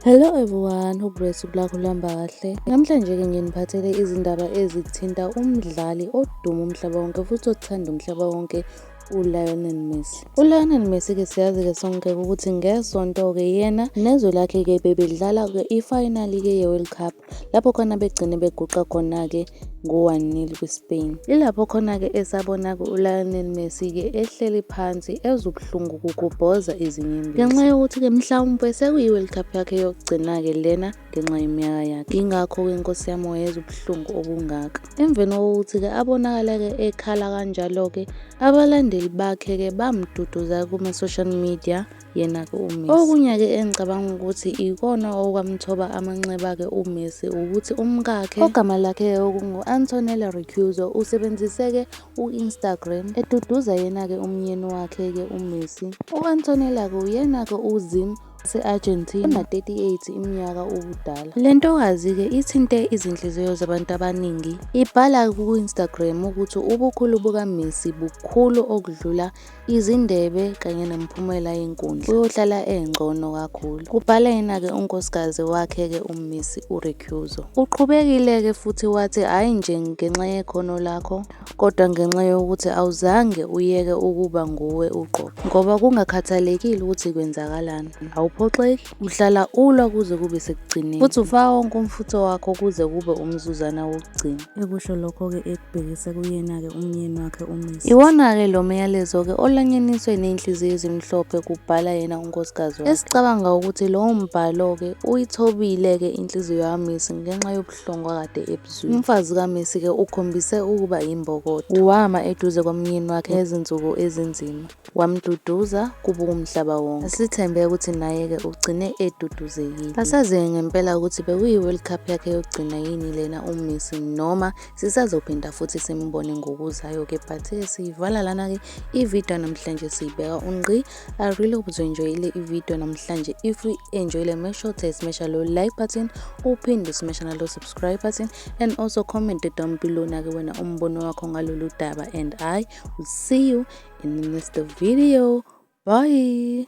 Hello everyone, hope usuku lakho luhamba kahle. Namhlanje-ke nginiphathele izindaba ezithinta umdlali oduma umhlaba wonke futhi othanda umhlaba wonke, uLionel Messi. ULionel Messi-ke siyazi-ke sonke ukuthi ngesonto-ke yena nezwe lakhe-ke bebedlala-ke i-final-ke ye-World Cup lapho khona begcine beguqa khona-ke ngo-1-0 kwi-Spain. Ilapho khona-ke esabona-ke uLionel Messi-ke ehleli phansi ezwa ubuhlungu kugubhoza izinyembezi. Ngenxa yokuthi-ke mhlawumpe sekuyi-World Cup yakhe yokugcina-ke lena ngenxa yeminyaka yakhe. Yingakho-ke Nkosi yami wayezwa ubuhlungu obungaka. Emveni kokuthi-ke abonakala-ke ekhala kanjalo-ke, abalandeli bakhe-ke bamduduza kuma-social media yena-ke uMessi. Okunye-ke engicabanga ukuthi ikona okwamthoba amanxeba-ke uMessi ukuthi umkakhe ogama lakhe-ke okungu-Antonella Roccuzzo usebenzise-ke u-Instagram eduduza yena-ke umyeni wakhe-ke uMessi. U-Antonella-ke uyena-ke uZim wase-Argentina ona-38 iminyaka ubudala. Le ntokazi-ke ithinte izinhliziyo zabantu abaningi. Ibhala ku-Instagram ukuthi ubukhulu bukaMessi bukhulu okudlula izindebe kanye nemiphumela yenkundla. Uyohlala engcono kakhulu. Kubhala yena-ke unkosikazi wakhe-ke uMessi uRoccuzzo. Uqhubekile-ke futhi wathi hhayi nje ngenxa yekhono lakho kodwa ngenxa yokuthi awuzange uyeke ukuba nguwe uqobo. Ngoba kungakhathalekile ukuthi kwenzakalani, awuphoxeki, uhlala ulwa kuze kube sekugcineni. Futhi ufaka wonke umfutho wakho kuze kube umzuzwana wokugcina. Ekusho lokho-ke ekubhekisa kuyena-ke umyeni wakhe uMessi. Iwona-ke lo myalezo-ke olanyaniswe ney'nhliziyo ezimhlophe kubhala yena unkosikazi wakhe. Esicabanga ukuthi lowo mbhalo-ke uyithobile-ke inhliziyo yaMessi ngenxa yobuhlungu akade ebuzwile. Umfazi kaMessi-ke ukhombise ukuba yimbokodo. Wama eduze komyeni wakhe ngezinsuku ezinzima. Wamduduza kubuka umhlaba wonke. Asithembe ukuthi naye-ke ugcine eduduzekile. Asazi-ke ngempela ukuthi bekuyi-World Cup yakhe yokugcina yini lena uMessi noma sisazophinda futhi simbone ngokuzayo-ke, but-ke siyivala lana-ke ividiyo namhlanje siyibeka ungqi. I really hope uzo-enjoyile ividiyo namhlanje. If you enjoyile, make sure to smash lo like button, uphinde usmashe nalo subscribe button and also comment down below nake wena umbono wakho ngalolu daba, and I will see you in the next video. Bye.